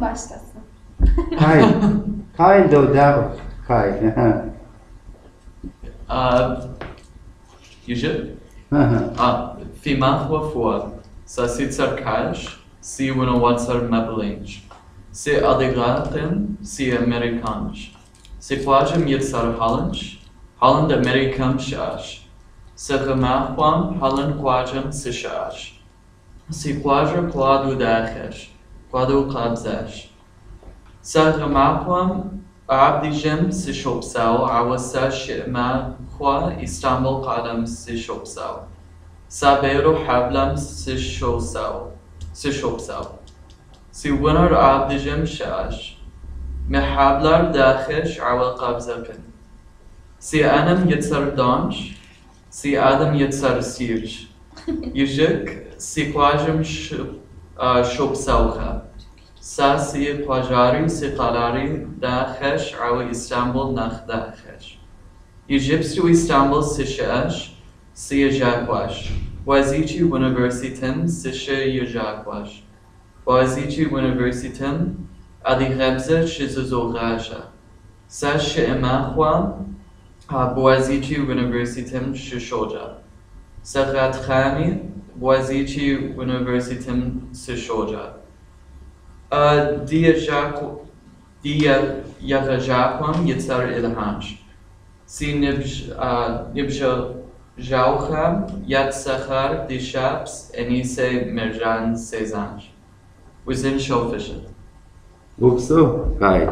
Başlasın. Кайл. Кайл додаӏуэ. Кайл. Иджы? Фи махуэ фӏыуэ! Сэ си цӏэр Кайлщ, си унагъуэцӏэр Мэбилинщ. Сыадыгэкъым, сыамериканщ. Си къуажэм и цӏэр Хьэлэнщ. Хьэлэн Америкэм щыӏэщ. Сэ гъэмахуэм Хьэлэн къуажэм сыщыӏэщ. Си къуажэр куэду дахэщ, куэду къабзэщ. Сэ гъэмахуэм абдежым сыщопсэу, ауэ сэ щӏымахуэ Истамбыл къалэм сыщопсэу. Сэ Бейру хьэблэм сыщопсэу. Си унэр абдежым щыӏэщ. Мы хьэблэр дахэщ, ауэ къабзэкъым. Си анэм и цӏэр Данщ, си адэм и цӏэр Сирщ. Иджык си къуажэм щопсэухэ. Сэ си къуажэри си къалэри дахэщ, ауэ Истамбыл нэхъ дахэщ. Иджыпсту Истамбыл сыщыӏэщ, сыеджакӏуэщ. Буазичи университетым сыщыеджакӏуэщ. Буазичи университетым адыгэбзэ щызызогъаджэ. Сэ щӏымахуэм Буазичи университетым сыщоджэ. Сэ гъатхэми Буазичи университетым сыщоджэ. Ди егъэджакӏуэм и цӏэр Илхьэнщ. Си ныбжьэгъухэм я цӏэхэр Дыщэпс, Энисэ, Мэржан, Сезэнщ. Узыншэу фыщыт! Упсэу, Кайл.